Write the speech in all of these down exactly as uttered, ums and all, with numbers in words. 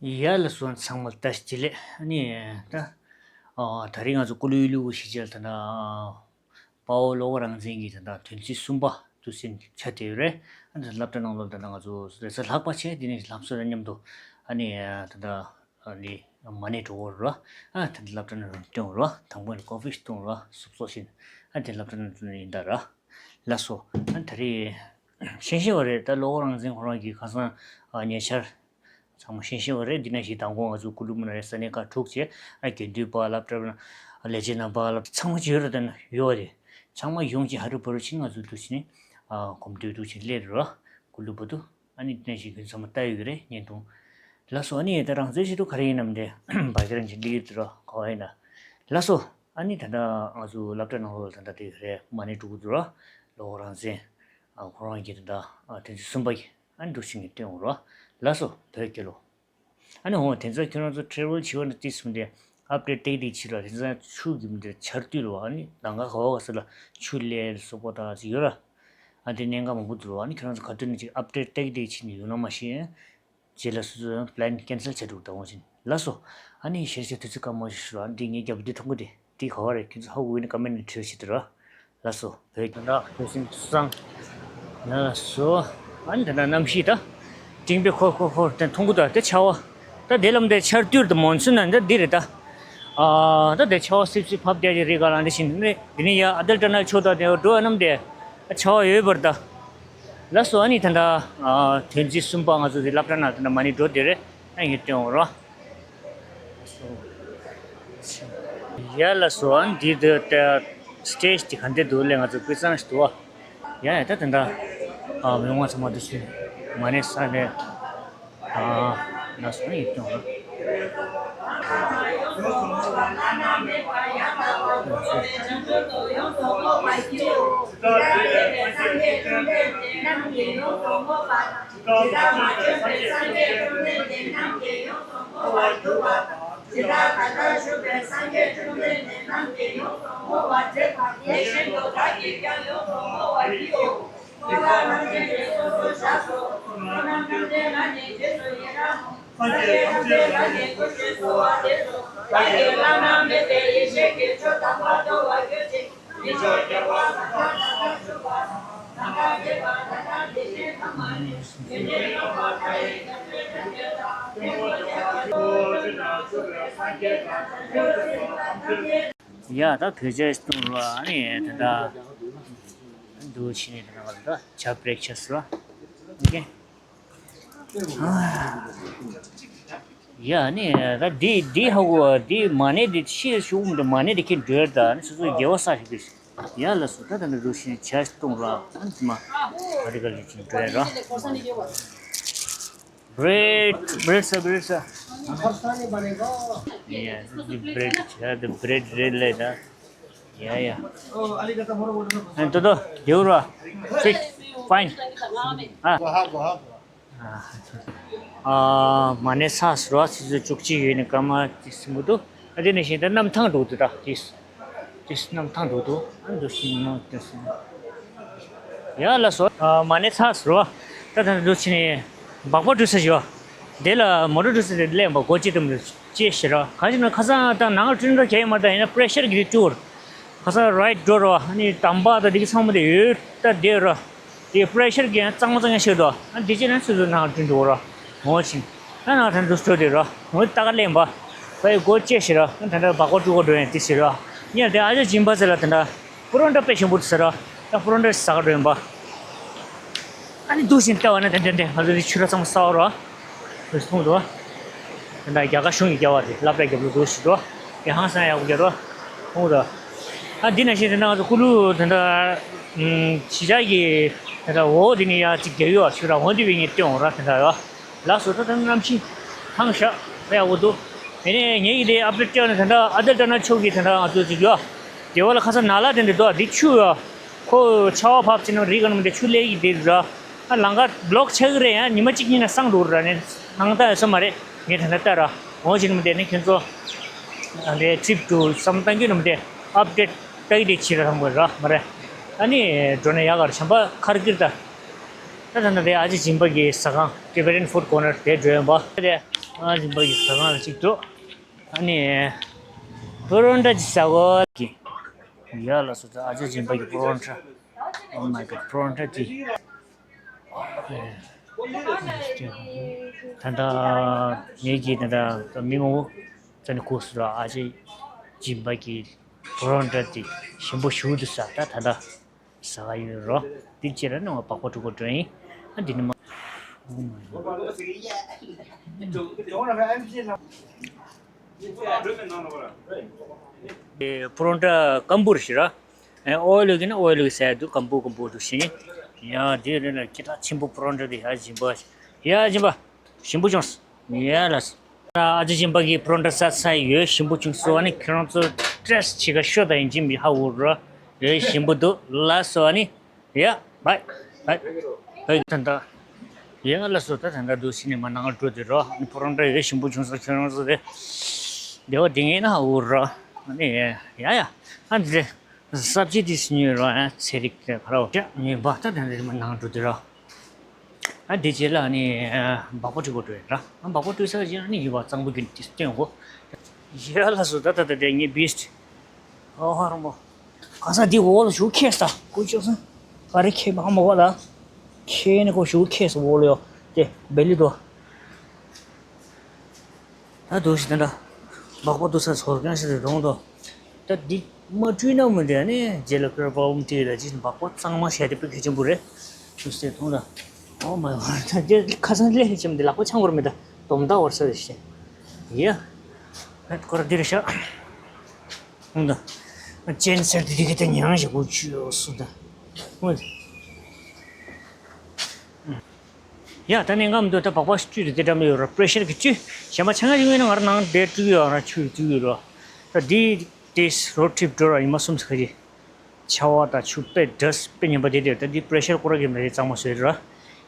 ཡ་ལ་སོང་ཚང་མ་ལ་བཀྲ་ཤིས་བདེ་ལེགས། ཨ་ནི་ད་ཨ་ད་རིང་ང་ཚོ་ཀུ་ལུ་ཡུལ་ལུ་ཞིག་ཅར་ད་ན་དཔའ་བོ་བློ་དགའ་རང་བཙན་གྱི་ད་ད་དོན་ཚན་གསུམ་པ་དུ་ཟིན་ཆ་དེ་ཡོད་རེད། ཨ་ནི་སློབ་གྲྭ་ནང་ལོགས་ད་ད་ང་ཚོ་རེས་གཟའ་ལྷག་པ་བྱས་དེ་ནས་ལྷག་བསམ་མཉམ་དུ་ཨ་ནི་ད་ད་ཨ་ནི་མ་ཎི་འགྲོ་བར་རོ། ཨ་ད་ད་སློབ་གྲྭ་ནང་སྐྱོང་རོ། དང་པོ་ནས་ཀོ་ཧྥི་གཏོང་རོ། སུབ་སོ་བཞིན་ཨ་ནི་སློབ་གྲྭ་ནང་ཡིན་ད་ར། ལགས་སོ། ཨ་ད་རེས་ཤེས་ཤེས་བ་རེད། ད་བློ་དགའ་རང་བཙན་ཁོ་རང་གི་ཁ་སང་ཨ་ཉེ་ཆར་ཚང་མ་ཤེས་ཤེས་བ་རེད། འདི་ནང་བཞིན་དང་པོ་ང་ཚོ་ཀུ་ལུ་མ་ན་རེ་ས་གནས་ཁག་དྲུག་བྱས། ཨ་དགེ་འདུན་པ་སློབ་གྲྭ་ལས་བྱེད་རྣམ་པ་སློབ་ཚང་མ་བྱས་ཡོད་རེད། ད་ན་ཡོད་རེད། ཚང་མ་ཡོང་ཅིག་ཧ་རུ་བ་རུ་ཕྱིན་ང་ཚོ་འདུག་ཕྱིན་ནས་ཨ་གོམ་བགྲོད་འདུག་ཕྱིན་སླེབས་རེད་རོ། ཀུ་ལུ་བ་དུ། ཨ་ནི་དེ་ནང་བཞིན་ཁྱོད་ཚང་མ་ལྟ་ཡོད་ཀྱི་རེད་བརྙན་ཐུང་། ལགས་སོ། ཨ་ནི་ད་རང་བཙན་ཞིག་ཏུ་ག་རེ་ཡིན་ནམ་དེ་བ་ག་རང་ཅིག་ལི་ཡོད་རོ་ག་བ་ཡིན་ན། ལགས་སོ། ཨ་ནི་ད་ལྟ་ང་ཚོ་སློབ་གྲྭ་ནང་ལོགས་ལ་ད་ལྟ་དེ་རེད། མ་ཎི་སྒྲུག་གི་འདུག་ར། བློ་དགའ་རང་བཙན་ཨ་ཁོ་རང་གི་ད་ལྟ་ཨ་དོན་ཚན་གསུམ་པ་གི་ཨ་ནི་འདུག་ཕྱིན་གྱི་སྟོན་འོང་ར། ལགས་སོ་བོད་རྒྱལ་ལོ། ཨ་ནི་འོ་དེ་ཚོ་ཁྱོད་རང་ཚོ་ཊེ་རེ་ཝལ་བྱེད་པ་ན་དེ་གསུམ་དེ་ཨབ་ཌེཊ་ཏིག་ཏིག་བྱེད་ར། དེ་ཚོ་ཆུ་གི་མི་འདྲ་ཆར་དུས་ལ་ཨ་ནི་ལམ་ཁ་ག་བ་ག་ས་ལ་ཆུ་ལས་སོགས་པ་དང་ཅིག་ཡོད་ར། ཨ་དེ་གནད་འགག་མང་པོ་འདུག་ར། ཨ་ནི་ཁྱོད་རང་ཚོ་ག་དུས་ནས་ཅིག་ཨབ་ཌེཊ་ཏིག་ཏིག་བྱེད་ནས་ཡོང་ན་མ་ཤེས། རྗེས་ལ་སོ་སོའི་པི་ལན་ཀེན་སེལ་བྱ་འགྲོ་དང་འོང་ཞིང་། ལགས་སོ། ཨ་ནི་ཞེ་ཞེ་དུས་ཚོད་སྐར་མ་ཞིག་ཞུ་རོགས། འདི་ངའི་རྒྱབ་འདི་མཐོང་གི་དེ་འདི་ག་བ་རེད། ཁྱོད་ཚོ་ཧ་གོ་གི་ན་ཀོ་མེན་ཊི་ནང་བྲིས་ཤིག་དང་། ལགས་སོ། བོད་ཀྱི་ད་ཐུགས་སེམས་གཙང་། ལགས་སོ། ཨ་ནི་ད་ལྟ་གནམ་གཤིས་ད་སྤྲིན་པས་འཁོར་འཁོར་འཁོར་དེ་མཐོང་གི་འདུག་དེ་ཆར་པ་ད་དེ་ལམ་དེ་ཆར་དུས་དུ་མོན་སུན་ན་འདི་འདི་རེད་ད། ཨ་ད་དེ་ཆར་པ་སིབ་སིབ་ཕབ་བསྡད་ཀྱི་རེད་ག་ལ། འདི་བཞིན་ནི་འདི་ནི་ཡ་ཨ་དལ་ཏྲ་ན་ཆོ་ད་དེ་འགྲོ་ཡ་གནམ་དེ་ཆར་པ་ཡོད་པར་ད། ལགས་སོ། ཨ་ནི་ད་ལྟ་ཨ་དོན་ཚན་གསུམ་པ་ང་ཚོ་དེ་སློབ་གྲྭ་ནང་ད་ལྟ་མ་ཎི་འགྲོ་དེ་རེད། ཨ་ཡིན་སྟོན་འོང་རོགས། ཡ་ལགས་སོ། ཨ་ནི་འདི་ད་ལྟ་སི་ཊེ་ཇི་དེ་ག་འདྲ་འདུག་ལས་ང་ཚོ་སྐུ་གཙང་ཞིག་འདུག་བ། ཡ་ཡ་ད་ད་ལྟ་ཨ་མི་མང་ཚང་མ་འདུག་ཕྱིན་མ་ཎི་ས་ནས་ཨ་ལགས་སོ། ཨ་ཡིན་སྟོན་འོང་རོགས། ཡ་ད་བོད་ཇ་བཏུང་རོགས། ཨ་ནི་ད་ད་འདུག་ཕྱིན་ནས་ད་ད་ད་ཇ་བྷི་རེག་ཕ་སི་རོགས། ཨོ་ཀེ། ཡ་ནི་ད་འདི་འདི་ཧ་གོ་བ་འདི་མ་ཎི་འདི་ཕྱིར་ཤོག་འདི་མ་ཎི་འདི་ཁྱེད་འགྲོ་ཡ་ད་ནི་སོ་སོའི་དགེ་བ་བསགས་ཤིག་འདི། ཡ་ལགས་སོ། ད་ད་ནི་འདུག་ཕྱིན་ཇ་བཏུང་རོགས། ཨ་ནི་མ་ཨ་རི་ག་ལི་ཅིག་འགྲོ་ཡ་རོགས། བྷི་རེཌ་བྷི་རེཌ་ས་བྷི་རེཌ་ས། ཡ་འདི་བྷི་རེཌ་ཡ་འདི་བྷི་རེཌ་རེད་ལས་ད། ཡ་ཡ། ཨ་ཏོ་ཏོ་རྒྱུ་ར། ཕིཊ་ཕའིན། ཨ། ཨ་མ་ཎི་ཚར་སོང་ར། ཆུ་ཚོད་བཅུ་གཅིག་ཡོད་ནི་སྐར་མ་ཅིག་ཟིན་གྱི་འདུག་ཨ་དེ་ནས་བཞིན་ད་གནམ་ཐང་འགྲོ་འདུག་ད་ཅིག་ཅིག་གནམ་ཐང་འགྲོ་འདུག་ཨ་འདུག་ཤིང་མ་དེ་སོང་། ཡ་ལགས་སོ། ཨ་མ་ཎི་ཚར་སོང་ར། ད་ད་འདུག་ཕྱིན་ནས་སྦག་སྦག་འགྲོ་ས་ཞོ། དེ་ལ་མོ་ཊ་འགྲོ་ས་དེ་ལས་འབའ་སྒོ་ཕྱེ་དུམ་ཅེས་ཤི་ར། གང་ཞིག་ན་ཁ་སང་ད་ནང་ལ་ཀྲིན་ར་གས་མ་ད་ཡིན་ན་པི་རེ་ཤར་གྱི་ཀྲུར། ཁ་སང་རའིཊ་འགྲོ་རོ། ཨ་ནི་དམ་པ་དང་འདི་གི་ཚང་མ་དེ་ཡོད་ད་དེ་རོ། དེ་པི་རེ་ཤར་གྱི་ཡང་གཙང་མ་གཙང་ཡང་ཤེས་དོ། ཨ་འདི་ཅི་ན་སུ་སུ་ནང་ཀྲུན་འགྲོ་རོ། ངོ་ཆིན། ད་ནང་ཐན་དུ་སྤྲོ་དེ་རོ། ངོ་ད་ག་ལེན་པ། ཁོའི་སྒོ་ཅེས་ཤི་ར། ཨ་ད་ད་བ་གོ་ཀྲུ་གོ་འགྲོ་ཡང་དེ་ཤི་ར། ཉལ་དེ་ཨ་ཅག་སྦྱིན་པ་ཟེར་ལ་ད་ད། པུ་རོན་ཏྲ་དཔེ་ཞིམ་པོ་ཟེར་ར། ད་པུ་རོན་ཏྲ་ཟ་ག་འགྲོ་ཡིན་པ། ཨ་ནི་འདུག་བཞིན་ལྟ་བ་ན་དེ་འདྲ་འདྲ་ང་ཚོ་དེ་ཆུ་ར་ཚང་མ་སའོ་ར། དེ་མཐོང་འདུག་དེ་འདྲ་རྒྱ་གར་གཞུང་གི་རྒྱ་བ་དེ་སློབ་གྲྭ་རྒྱབ་ལོ་འདུག་ཞིག་འདུག་དེ་ཧང་སང་ཡག་པོ་རྒྱ་རོ། མཐོང་འདུག་ཨ་འདི་ན་བཞིན་དེ་ན་ང་ཚོ་ཀུ་ལུ་དེ་འདྲ་གཞིས་ཆགས་ཀྱི་དེ་འདྲ་འོ་དེ་ནི་ཡ་གཅིག་རྒྱག་ཡོད་ཆུ་ར་འོ་འདི་བས་ངས་སྟོན་འོང་ར་དེ་འདྲ་ཡོད། ལགས་སོ། ད་ད་གནམ་གཤིས་ཧང་ཤ་ཡག་པོ་འདུག་དེ་ནས་ངེད་ཀྱི་དེ་ཨབ་ཌེཊ་སྤྲད་ནས་ད་ལྟ་ཨ་དལ་ཏྲ་ན་ཆོག་གི་ད་ལྟ་ང་ཚོ་ཅིག་ཡོད། དེ་བ་ལ་ཁ་སང་ན་ལ་དེ་འདྲ་འདུག་དེ་ཆུ་ཡོད། ཁོ་ཆར་པ་བབས་ཕྱིན་ན་རི་ག་ནང་དེ་ཆུ་ལས་ཀྱི་དེ་ར། ཨ་ལམ་ཁ་བི་ལོག་ཆགས་ཀྱི་རེད། ཡང་ཉི་མ་གཅིག་གཉིས་ན་སངས་འགྲོ་ར་ནས་ནང་ལྟ་ཡོད་ས་མ་རེད། ངས་ད་ལྟ་ལྟ་ར་འོང་ཕྱིན་ནམ་དེ་ནས་ཁྱེད་ཚོ་དེ་ཊི་རིབ་ཊུར་བསམ་བཏང་རྒྱུ་ནམ་དེ་ཨབ་ཌེཊ་ལྟ་གི་དེ་ཕྱིར་ར་ཐང་པོ་ར་མ་རེད། ཨ་ནི་འགྲོ་ན་ཡག་ག་ར་བྱམས་པ་ཁར་གིར་ད། ད་ད་ད་དེ་ཨ་ཅེ་སྦྱིན་པ་གི་ཟ་ཁང་ཊི་བེ་ཊན་ཕུཌ་ཀོ་ནར་དེ་འགྲོ་ཡོང་པ་དེ། ཨ་ཇིམ་པ་གི་ཟ་ཁང་ལ་གཅིག་འགྲོ། ཨ་ནི་པོ་རོན་ཊ་ཅིག་ཟ་གོ་གི། ཡ་ལ་སོ་ད་ཨ་ཅག་ཇིམ་པ་གི་པོ་རོན་ཊ། Oh my god, པོ་རོན་ཊ་དེ། ད་ལྟ་ངེད་ཀྱི་ད་ལྟ་མི་ངོ་བོ་ཙ་ནི་གོ་སུ་ར་ཨ་ཅག་ཇིམ་པ་གི་པོ་རོན་ཊ་དེ་ཞིམ་པོ་ཞུ་དུ་ས་ད་ད་ལྟ་ཟ་ག་ཡོད་རོ། དེ་ཅེ་ར་ནང་བ་བག་པ་འཁྲུ་གོ་འགྲོ་ཡིན། ཨ་འདི་ནི་མ། པོ་རོན་ཊ་སྐམ་པོ་རེད་ཤི་ར། ཨོ་ལུ་གི་ནི་ཨོ་ལུ་གི་ཟས་འདུག་སྐམ་པོ་སྐམ་པོ་འདུག་ཤི། ཡ་འདི་རེད་ན་སྐད་གྲགས་ཆེན་པོ་པོ་རོན་ཊ་འདི་ཡ་ཇིམ་པ། ཡ་ཇིམ་པ། ཞིམ་པོ་བྱུང་། ཡ་ལ། ཨ་ཅག་ཇིམ་པ་གི་པོ་རོན་ཊ་ཟ་ས་ཡོད་ཞིམ་པོ་བྱུང་སོ་ཨ་ནི་ཁྱེད་རང་ཚོ་ཏྲེས་བྱེད་ག་ཤོ་ད་ཡིན་ཇིམ་ཧ་འུར་རོ། ཡོད་ཞིམ་པོ་འདུག་ལ་སོ་ཨ་ནི། ཡ། བའི། བའི། བའི། ད་ད། ཡ་ལ་སོ་ད་ད་ད་འདུག་ཤི་ནི་མ་ནང་འགྲོ་དེ་རོ། ནི་པོ་རོན་ཊ་ཡོད་ཞིམ་པོ་བྱུང་སོ་ཁྱོད་རང་ཚོ་དེ། དེ་བ་དེ་ངས་ན་འུར་རོ། ནི་ཡ་ཡ། ཨ་འདི་རེད། སབ་ཇི་དེ་སི་ཉོས་རོ་ཨ་ཚེ་རིག་དེ་ཁ་རོ། ཡ་ཉོས་པ་ད་ད་འདི་མ་ནང་འགྲོ་དེ་རོ། ཨ་འདི་རྗེས་ལ་ནི་བག་པ་འཁྲུ་གོ་འགྲོ་ཡ་ར། ཨ་བག་པ་འཁྲུ་ས་ཅི་ནི་ཡོད་པ་གཙང་པོ་རྒྱུན་དེ་སྟོན་གོ། ཡ་ལ་སོ་ད་ད་ད་དེ་ངས་བིས་ཊི། ཨོ་ཧ་རོ་མོ། ག་ས་འདི་འོག་ལ་ཞུ་ཁེ་ས་ཀུ་ཅོ་ས། ག་རེ་ཁེ་མ་མོ་ག་ལ། ཁེ་ནི་ཀོ་ཞུ་ཁེ་ས་འོག་ལ་ཡོ། དེ་བེ་ལི་དོ། ད་དུ་ཞི་དེ་འདྲ། བག་པ་དུ་ས་ཚོར་ཀྱང་ཞི་དེ་རོང་དོ། ད་འདི་མ་བཀྲུས་ན་མི་འདྲ་ནི་རྗེས་ལ་ཀར་པ་འོམ་ཏི་ལ་ཅི་བག་པ་གཙང་མ་བྱས་ཏེ་པི་ཁེ་ཆེན་པོ་རེད། ཆུ་སེ་ཐོང་ལ། ཨོ་མ་ཡོ་ད་འདི་ཁ་སང་ལས་ཆེམ་འདི་ལག་པ་ཆང་བོར་མེད་ད་དོམ་ད་བོར་ས་རེད་ཤེ། ཡ། ཧད་ཁོ་ར་འདི་རེད་ཤག་ཧུང་ད། ཅན་སེར་དེ་དེ་གི་དེ་ཉང་ཞིག་གོ་ཆུ་ཡོད་སུ་ད། ཧུང་། ཡ་ད་ནི་ངམ་དུ་ད་བག་པ་བཅུད་དེ་དེ་འདྲ་མི་ཡོད་ར་པེ་རེ་ཤར་གི་བཅུད་གཞན་པ་ཆང་ཞིག་ཡོད་ན་ང་ར་ནང་དེ་བཅུག་ཡོད་ར་ཆུ་བཅུག་ཡོད་ར། ད་དེ་དེ་རོ་ཊིབ་འགྲོ་ར་ཡིན་མ་སུམ་ས་ཁ་ཅི། ཆ་བ་དང་ཆུ་དཔེ་འདྲ་དཔེ་ཉན་པ་དེ་དེ་ད་དེ་པེ་རེ་ཤར་ཀོ་ར་གི་མེ་རེ་གཙང་མ་བཟོས་ར།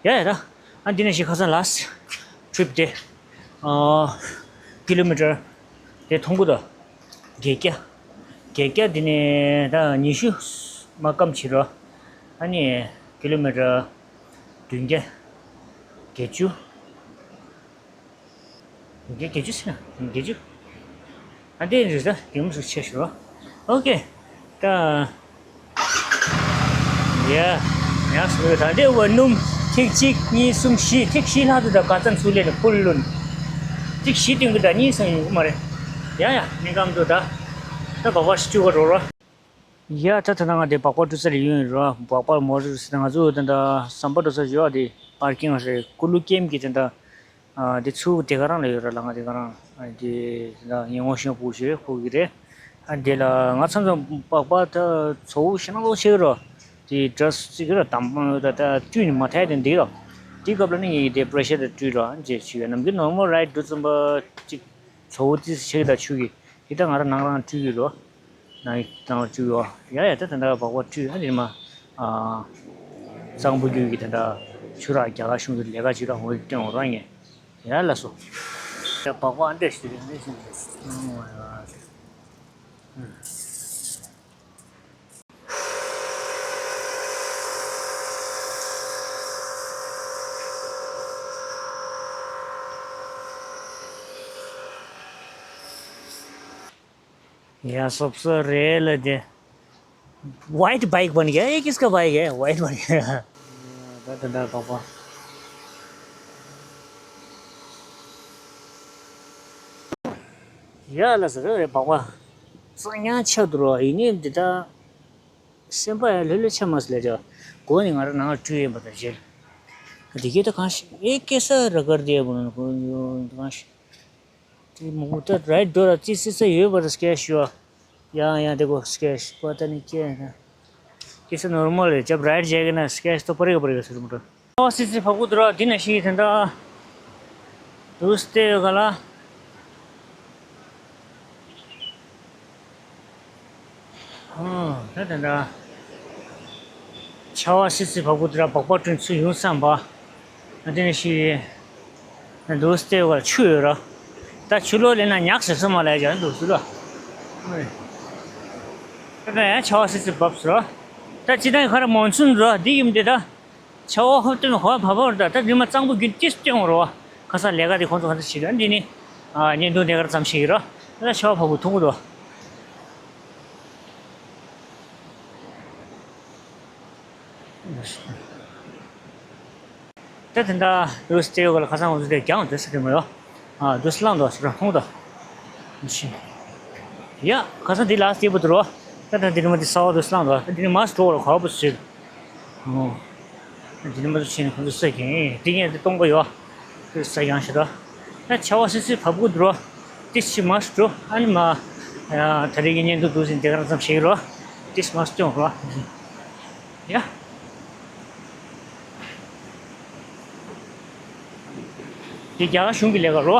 ཡ་ཡ་ད། ཨ་འདི་ནས་ཤི་ཁ་སང་ལ་སི་ཊི་རིབ་དེ། ཨ་ཀི་ལོ་མི་ཊར་དེ་མཐོང་གི་འདུག་བརྒྱད་བརྒྱ། བརྒྱད་བརྒྱ་འདི་ནས་ད་ཉི་ཤུ་མ་སྐམ་བྱེད་རོགས། ཨ་ནི་ཀི་ལོ་མི་ཊར་བདུན་བརྒྱ། བརྒྱད་ཅུ། བརྒྱད་བརྒྱད་ཅུ་ཟེར་ན་བརྒྱད་ཅུ། ཨ་འདི་རེད་ད་དེ་མོ་ཟིག་ཆེ་ཤོས་རོགས། ཨོ་ཀེ། ད། ཡ། ཡ་སོ་ད་འདི་བ་སྣུམ་ཐིག་གཅིག་གཉིས་གསུམ་བཞི་ཐིག་བཞི་ལྷག་ཏུ་ད་ག་ཙམ་ཚུགས་ལས་ནས་ཕུལ་ལོན། ཐིག་བཞི་སྟོན་གི་ད་གཉིས་སང་ཡོང་གི་མ་རེད། ཡ་ཡ་མི་སྐམ་དུ་ད། ད་བག་པ་ཞིག་བཅུག་ག་འགྲོ་རོགས། ཡ་ད་ད་ང་དེ་བག་པ་བཀྲུ་ས་ལ་ཡོང་ཡོད་རོགས། བག་པ་མོ་བཀྲུ་ས་ང་ཚོ་ད་ད་ཟམ་པ་འགྲོ་ས་ཡོད་དེ་པར་ཀིང་རེད། ཀུ་ལུ་ཀེམ་གི་ད་ད། ཨ་དེ་ཚུར་དེ་ག་རང་ལ་ཡོད་ར་ལ་ང་དེ་ག་རང་ཨ་དེ་ལ་ངས་ངོ་ཤེས་པོ་ཞིག་རེད་ཁོ་གི་རེད། ཨ་དེ་ལ་ང་ཚང་ཚང་བག་པ་ད་ཚོ་བོ་ཤི་ན་ལོ་ཆེ་གི་རོ། དེ་འདྲ་སུ་ཅིག་གི་ར་དམ་པ་ད་ད་བཀྲུས་ནས་མ་ཐལ་དེ་འདི་རོ། དེ་སྐབས་ལ་ནི་ངས་དེ་པེ་རེ་ཤར་ད་བཀྲུས་རོ་ཨ་ཅེ་ཆུ་ཡ་ནམ་གི་ནོར་མལ་རའིཌ་འགྲོ་ཙམ་པ་ཅིག་ཚོ་བོ་ཏི་ཆེ་གི་ད་ཆུ་གི་དེ་ད་ང་ར་ནང་རང་བཀྲུས་གི་རོ། ནང་ནང་བཅུག་ཡོད། ཡ་ཡ་ད་ད་ད་བག་པ་བཀྲུས་ཨ་ནི་མ། ཨ། གཙང་པོ་རྒྱུད་ཀྱི་ད་ད་ཆུ་རགས་རྒྱ་གར་གཞུང་གི་ལས་ཀ་ཅིག་ར་འོ་སྟོན་འོ་ར་ངས། ཡ་ལ་སོ། ཡ་བག་པ་ཨ་འདྲས་ཞིག་རེད་འདྲས་ཞིག་རེད། ཡ་སོབ་སོ་རེད་ལ་དེ། white bike बन गया, ये किसका बाइक है? व्हाइट बन गया। ད་ད་ད་བག་པ། ཡ་ལ་ཟེར་རེད་བག་པ། གཙང་ཡང་ཆགས་འདུག་རོ་ཡིན་ནི་འདི་ད། སེམས་པ་ཡང་ལྷོད་ལྷོད་ཆགས་མ་སོང་ལས་ཀྱང་། མགོ་ནི་ང་རང་ནང་བཀྲུས་ཡིན་པ་དང་རྗེས། འདི་གས་ད་གང་ཞིག་ཨེ་སྐད་ས་ར་གར་དེ་བུ་ནི་གོ་ཡོང་གང་ཞིག་དེ་མོ་ད་རའི་འགྲོ་ལ་ཙི་ཙི་ས་ཡོད་པ་ར་སྐད་ཤོ། ཡང་ཡང་དེ་གོ་སྐད་ཤོ་པ་ད་ནི་སྐད་ན། ཁྱེད་ཚོ་ནོར་མལ་རེད་ཅབ་རའིཌ་བྱས་ཀྱི་ན་སྐད་ཤོ་པ་རེ་ག་པ་རེ་ག་ཟེར་མོ་འགྲོ། ཨོ་སི་སི་ཕ་གུ་དུ་ར་དེ་ན་ཤི་དེ་འདྲ། དུ་སྟེ་ག་ལ། ཨོ་ད་དེ་འདྲ། ཆ་བ་སི་སི་བག་པོ་དེ་ར་བག་པ་བསྐྲུན་ཚུལ་ཡོང་བསམ་པ། ཨ་དེ་ནས་ཤི། འདུག་སྟེ་བར་ཆུ་ཡོད་ར། ད་ཆུ་ལོག་ལས་ན་ཉག་ཟེར་ས་མ་ལས་ཀྱང་འདུག་ཆུ་ལོག་ད་ཡང་ཆ་བ་སི་སི་བབས་སོ། ད་ཅི་ད་ཁ་ར་མོན་སུན་ར་འདི་ཡིན་དེ་ད། ཆ་བ་ཧོབ་སྟོན་ཧོ་བ་བ་ར་ད་ད་རི་མ་གཙང་པོ་རྒྱུན་ཏིས་སྟོན་རོ། ཁ་སང་ལས་ཀ་དེ་ཁོང་ཚོ་ག་འདྲ་བྱེད་ར། འདི་ནི་ཨ་བརྙན་ཐུང་དེ་གར་ཙམ་ཞིག་ར། ད་ཆར་པ་བབས་ཀྱི་འདུག་གོ། ད་དེ་འདྲ་འདུག་སེ་ཡོད་ག་ལ། ཁ་སང་ང་ཚོ་དེ་རྒྱང་འདུག་སེ་དེ་མ་ཡོད། ཨ་འདུག་སེ་བླངས་འདུག་ཟེར་ར། མཐོང་འདུག་ཡ། ཁ་སང་དེ་ལ་སྟེགས་བུ་འདུག་རོ། ད་ད་དེ་ནི་མ་དེ་གསར་པ་འདུག་སེ་བླངས་འདུག་ད་དེ་ནི་མ་སུ་འགྲོ་བ་ལ་ག་བ་བུ་སུ་ཟེར། ཨོ། འདི་ནི་མ་གཏོགས་ཕྱིན་ཁོང་ཚོ་ས་ཀྱང་འདི་ངས་འདི་གཏོང་གི་ཡོད། ཁོས་ས་ཡང་ཞིག་རོ། ད་ཆར་པ་སིབ་སིབ་བབས་ཀྱི་འདུག་རོ། ཏིས་ཅི་མ་སུ་འགྲོ། ཨ་ནི་མ། ད་རེས་ཀྱི་བརྙན་ཐུང་འདུག་ཟིན་དེ་ག་རང་ཙམ་ཞིག་རོ། ཏིས་མ་སུ་སྟོན་རོ། ཡ། འདི་རྒྱ་གར་གཞུང་གི་ལས་ཀ་རོ།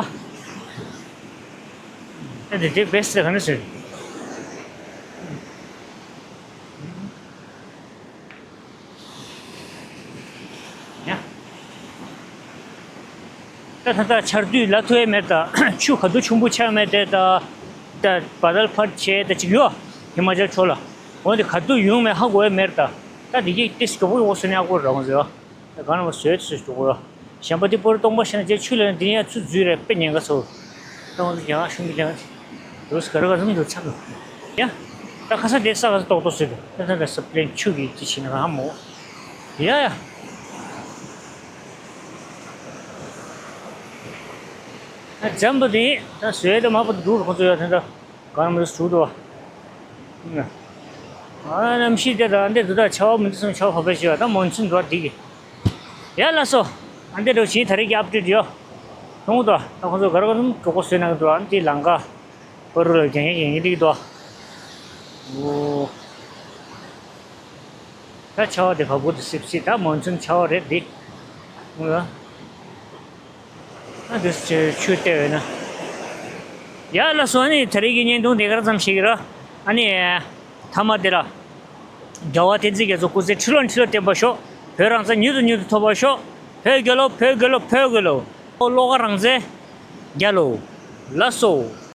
ཨ་འདི་དེ་བེ་སི་ག་ནས་ཟེར། ཡ། ད་ད་ད་ཆར་དུས་ལ་ཐུ་ཡ་མེད་ད། ཆུ་ག་དུས་ཆུང་པོ་ཆགས་མེད་དེ་ད། ད་བ་དལ་ཕར་ཆེ་ད་ཅིག་ཡོད། ཧི་མ་ཅལ་ཕྱོགས་ལ། འོན་ཏེ་ག་དུས་ཡོང་མེད་ཧ་གོ་ཡ་མེད་ད། ད་དེ་གི་ཏིས་གྱོག་པོ་ཡོག་སོ་ནས་ཨ་གོ་རང་ཟེར། ད་ག་ན་མ་བཟོས་ཚོས་གྱོག་པོ་ཡོད། གཞན་པ་དེ་པོར་སྟོང་པ་ཤ་ན་ཅེ་ཆུ་ལ་འདི་ཡ་ཚུ་འཛུལ་རེ་དཔེ་ཉེན་ཁ་ཚོ། ད་འོན་ཏེ་རྒྱ་གར་གཞུང་གི་ལས་ཀ་དེ། རུས་ག་ར་ག་རུམ་དུ་ཚར་འདུག་ཡ། ད་ཁ་ས་དེ་ས་ག་ས་ཏོག་ཏོག་ཟེར་འདུག་ད་ད་ད་ས་པླེན་ཆུ་གི་ཅི་ཕྱིན་ན་ག་ཧ་མོ། ཡ་ཡ། ཨ་འཇམ་པོ་དེ་ད་བཟོས་ད་མ་པོ་འདུག་ཁོ་ཚོ་ཡ་ད་ད་ག་རམ་རུ་སུ་འདུག་ཨ་གནམ་གཤིས་དེ་ད་འདི་འདུག་ད་ཆར་པ་མི་འདུག་བསམ། ཆར་པ་བབས་པ་ཞིག་ཡོད། ད་མོན་སུན་འགྲོ་འདི་གི། ཡ་ལགས་སོ། ཨ་འདི་འདྲ་བཞིན་ད་རེས་ཀྱི་ཨབ་ཌེཊ་ཡོད། མཐོང་ད་ད་ཁོ་ཚོ་ག་ར་ག་རུམ་གོ་གོ་བཟོས་གནང་གི་འདུག་ཨ་འདི་ལང་ཀ་པ་རུ་ལ་རྒྱང་རྒྱང་རྒྱང་འདི་གི་འདུག་ཨོ། ད་ཆར་པ་དེ་བབས་ཀྱི་འདུག་སིབ་སིབ། ད་མོན་སུན་ཆར་པ་རེད་འདི། ཨོ། ཨ་འདི་ཆུ་བལྟས་ཡོད་ན། ཡ་ལགས་སོ། ཨ་ནི་ད་རེས་ཀྱི་བརྙན་ཐུང་དེ་ག་ར་ཙམ་ཞིག་ར། ཨ་ནི་མཐའ་མ་དེ་ལ། རྒྱལ་བ་བསྟན་འཛིན་རྒྱ་མཚོ་སྐུ་ཚེ་ཁྲི་ལོ་ཁྲི་ལོ་བརྟན་པར་ཤོག་བོད་རང་བཙན་མྱུར་དུ་མྱུར་དུ་ཐོབ་པར་ཤོག་བོད་རྒྱལ་ལོ། བོད་རྒྱལ་ལོ། བོད་རྒྱལ་ལོ། ཨོ་བློ་དགའ་རང་བཙན་རྒྱལ་ལོ། ལགས་སོ།